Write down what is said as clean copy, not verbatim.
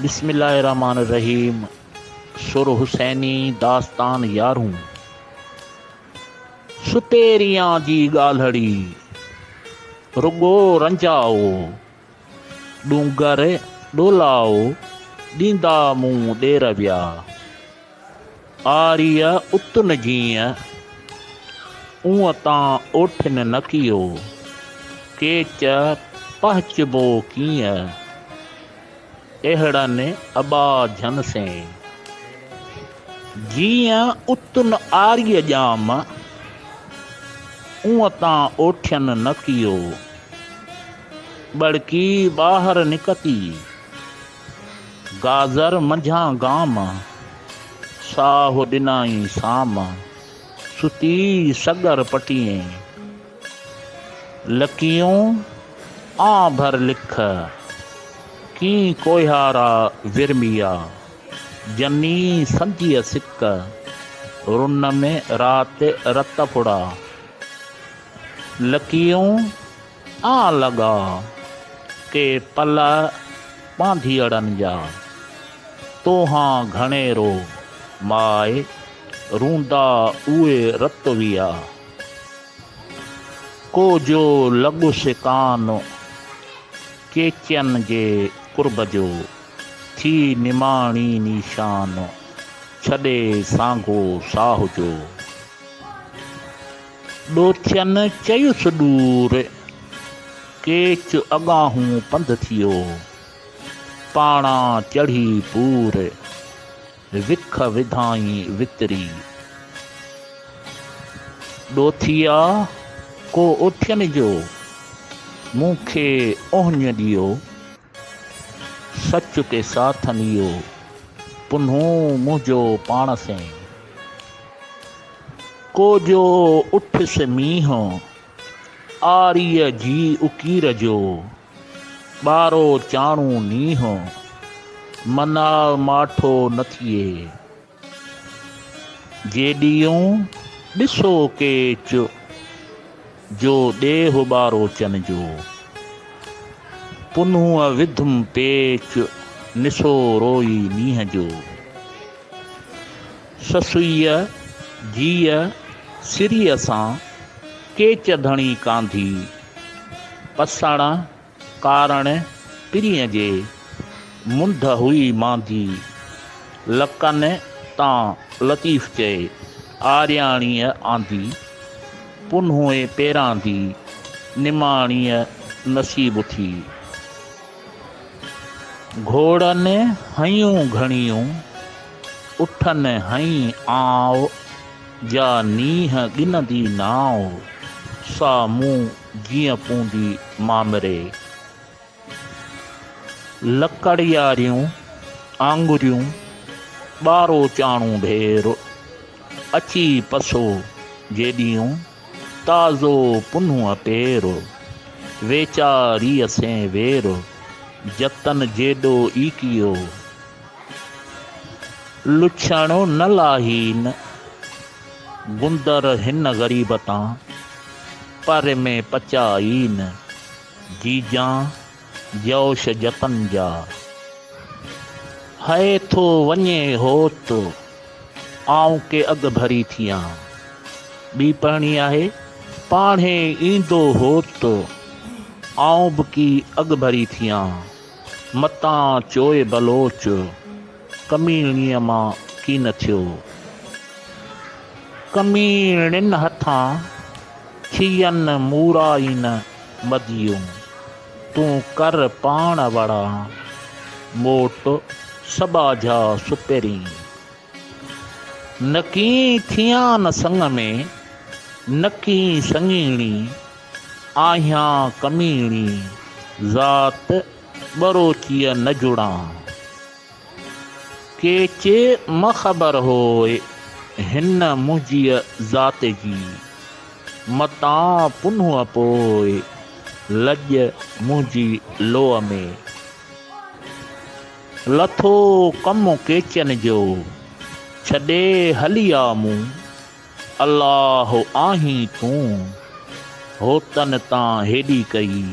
بسم الله الرحمٰن الرحيم سر حسيني داستان يارهون ستيريان جي ڳالهڙي رڳو رنجائو ڏونگر ڏولائو ڏيندا مون ڏير ويا آريء اتن جيئن اونء تان اوٺين نه ڪيو ڪيچ پهچبو ڪيئن اهڙن اٻاجهن سين. جيئن اتن آريء ڄام، اونء تان اوٺين نه ڪيو. ٻڙڪي ٻاهر نڪتي، گازر منجهان گام، ساهه ڏنائين سام، ستي سڳر پٽيين. لڪيون آن ڀر لک، ڪين ڪوهيارا ورميا، جني سنديء سڪ، رن ۾ رات رت ڦڙا. لڪيون آن لڳا، ڪي پلئه پانڌيئڙن جا، توهان گهڻيرو ماء، روندا اهي رت ويا. ڪو جو لڳس ڪان، ڪيچين جي قرب جو، ٿي نماڻي نيشان، ڇڏي سانگو ساهه جو. ڏوٿين چيس ڏور، ڪيچ اڳاهون پنڌ ٿيو، پاڻان چڙهي پور، وک وڌائين وتري. ڏوٿيا ڪو اوٺين جو، مون کي اوهڃ ڏيو. سچ ڪي ساٿ نيو، پنهون منهنجو پاڻ سين. ڪو جو اٺس مينهن، آريء جي اڪير جو. ٻارو چاڻو نينهن، مناء ماٺو نه ٿئي. جيڏيون ڏسو ڪيچ، جو ڏيهه ٻاروچن جو. پنهونء وڌم پيچ، نسو روئي نينهن جو. سسئيء جيء سريء سان، ڪيچ ڌڻي ڪانڌي. پسڻ ڪارڻ پرينء جي، منڍ هئي ماندي. لڪن تان لطيف چئي، آرياڻيء آندي. پنهونء پيراندي، نماڻيء نصيب ٿي. گهوڙن هنيون گهڻيون، اٺن هنئي آنء، جا نينهن ڳنندي نانء، سا مون جيئن پوندي مامري. لڪڙياريون آڱريون، ٻارو چاڻو ڍير، اچي پسو جيڏيون، تازو پنهونء پير، ويچاريء سين وير، جتن جيڏو ئي ڪيو. لڇڻ نه لاهين، گندر هن غريب تان، پر ۾ پچائين، جيجان جوش جتن جا. هئي ٿو وڃي هوت، آئون ڪي اڳ ڀري ٿيان. ٻي پڙهڻي آهي، پاڻهي ايندو هوت، آئون به ڪي اڳ ڀري ٿيان. متان چوء بلوچ، ڪميڻيء مان ڪين ٿيو. ڪميڻين هٿان، ٿين مورائين مديون. تون ڪر پاڻ وڙان، موٽ سٻاجها سپرين. نڪي ٿيان سڱ ۾، نڪي سڱيڻي، آهيان ڪميڻي، ذات ٻروچيء نه جڙان. ڪيچ م خبر هوء، هن منهنجيء ذات جي، متان پنهونء پوء، لڄ منهنجي لوء ۾. لٿو ڪم ڪيچن جو، ڇڏي هلي آ مون، الله آهين تون، هوتن تان هيڏي ڪئي.